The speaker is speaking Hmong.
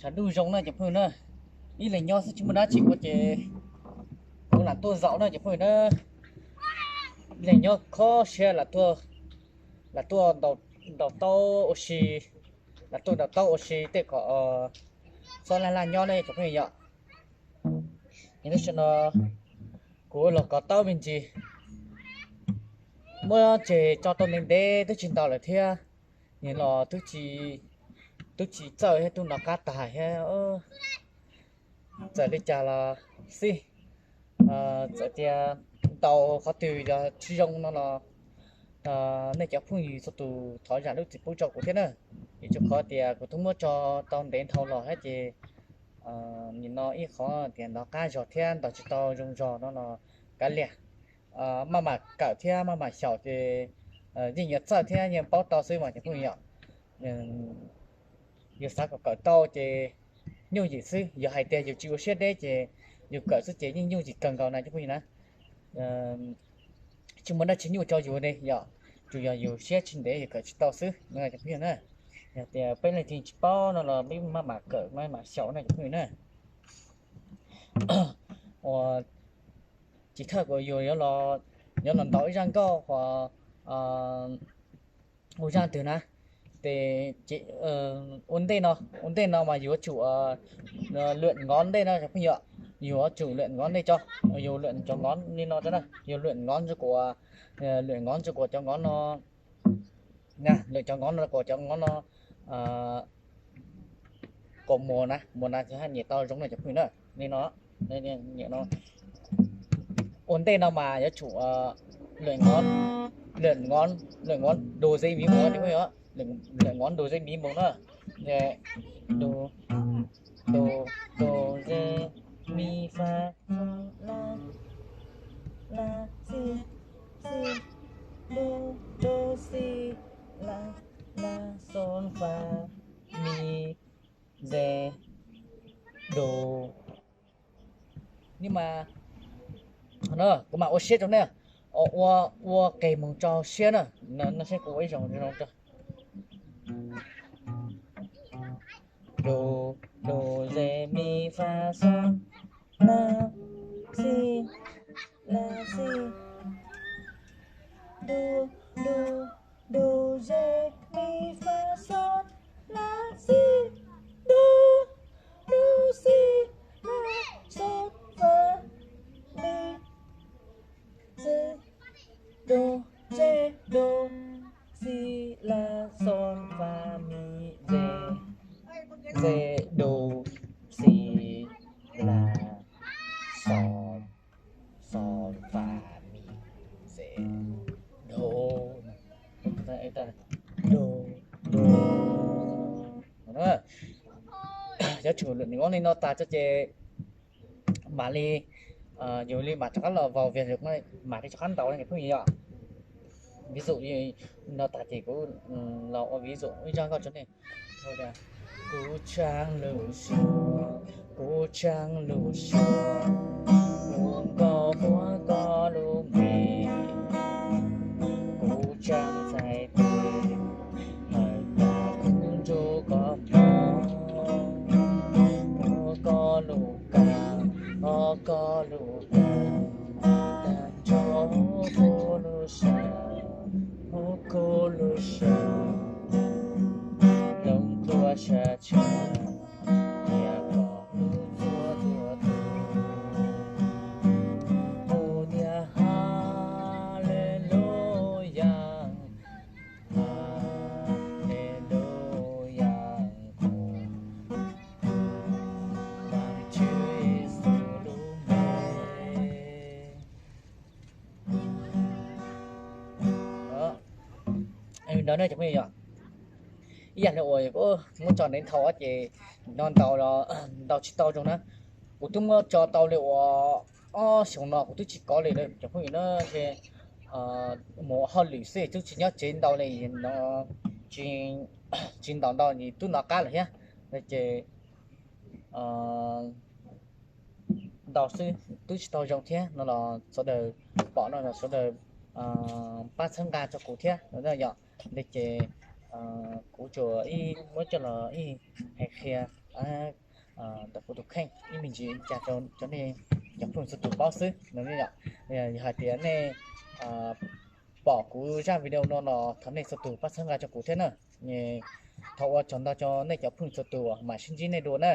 Tshav ntuj zoo na cov phooj ywg na, ib leeg nyob xwb tsis muaj dab tsi ua ces kuv lam tuaj zaum na cov phooj ywg na. Ib leeg nyob kho siab lam tuaj, lam tuaj ntaus taub ua si, lam tuaj ntaus taub ua si tej kom txhob laj laj nyob ne cov phooj ywg yom. Lub sij hawm no kuv los kov taub me ntsis, muab tseg tso tau ntev ntev twb tsis ntaus lawm thiab. Nim no twb tsis txawj thiab, twb nov qab tag thiab. Txawm li cas los xij, txawm tias ntaus qhov twg yog tsis zoo no los nej cov phooj ywg txhua tus thov zam lub txim pub rau kuv thiab na. Vim rau qhov tias kuv twb muab tso tau ntev dhau los thiab ces nim no ib qhov tias nov qab zog thiab ntaus tsis tau zoo zog no los kav liam, maj mam kawm thiab maj mam xyaum ces yeej yuav txawj thiab yeej paub tau xwb mas cov phooj ywg yom. Yus xav kom kawm tau ces nyuj yim xwb, yog hais tias yus tsis ua siab deb ces yus kawm xwb ces yeej nyuj yim kawg nkaus na cov phooj ywg na. Tsis muaj dab tsi nyuaj rau yus ne yom, tsuas yog yus siab tsis ntev yus kawm tsis tau xwb no cov phooj ywg na. Yog tias peb leej twg tsis paub no los peb maj mam kawm maj mam xyaum na cov phooj ywg na. Ua tsis thawj kuv yus yuav los ntaus ib zaj nkauj uas ua zaj twg na, ces ua ntej no, ua ntej no mas yuav tsum luam nkov ntej no cov phooj ywg, yuav tsum luam nkov ntej tso, yus luam cov nkov li no tso na, yus luam nkov ntsuj kuam, luam nkov ntsuj kuam cov nkov no, luam cov nkov no kuam cov nkov no, kuam mus na, mus na tsis haj nyiam tau zoo na cov phooj ywg na. Li no, nyiam no, ua ntej no mas yuav tsum luam nkov, luam nkov, luam nkov du ze mi mus cov phooj ywg, luam nkov du ze mi mus na, du, du, du ze mi fa la, la si, si, du, du si, la, la sol fa mi ze du. Ni mas no kuv mam ua siab rau nej, ua, ua qes mus rau siab na, no seb kuv ua ib zaug zoo rau. Du, du, re, mi, fa, sol, la, si, la, si, du, du, du, re, mi, fa, sol, la, si, du, du, si, la, sol, fa, mi, re, du, re, du, si, la, sol, fa, mi, re, re, du, si, la, sol, sol, fa, mi, re, du, du, du. Yuav tsum lwm nws ua li no tas tso ces mam li, yus li mam rov qab los vào việc, yus mam li rov qab ntaus ne phooj ywg yom. Ví dụ no tas ces kuv los ua ví dụ ib zaj nkauj rau nej. Kuv tsav lus suav, kuv tsav lus suav, kuv nkaus huab koj lub npe, kuv tsav txhais tes, hawm tas kuv nrug koj mog, muab koj lus kawm, ob koj lus kawm, tag nrho huv kuv lub sawv, huv kuv lub sawv, loo tua sab tsha, thiab koj lub txhua tua tus, hu tias Haleluyas, Haleluyas, kuv Vaajtswv Yexus lub npe. Ntawd ne cov phooj ywg, ib yam li uas kuv muab tso ntev dhau ces no ntaus, ntaus tsis tau zoo na. Kuv twb muab tso tau li uas ob xyoos no kuv twb tsis kov li lawm cov phooj ywg na, ces mus hauj lwm xwb twb tsis nyob tsev ntau li no, tsis ntaus ntau twb nov qab lawm thiab. Ces ntaus xwb twb tsis tau zoo thiab no los sawv daws pom no los sawv daws pab txhawb nqa rau kuv thiab no yom. Li ces kuv tsuas ib muab coj los ib hais qhia ntawm kuv tus kheej ib me ntsis cas rau cov nej cov phooj ywg txhua tus paub xwb no. Yog hais tias nej pom kuv zaj video no los thov nej txhua tus pab txhawb nqa rau kuv thiab na. Thov ua tsaug ntau rau nej cov phooj ywg txhua tus, mam sib ntsib nej dua na.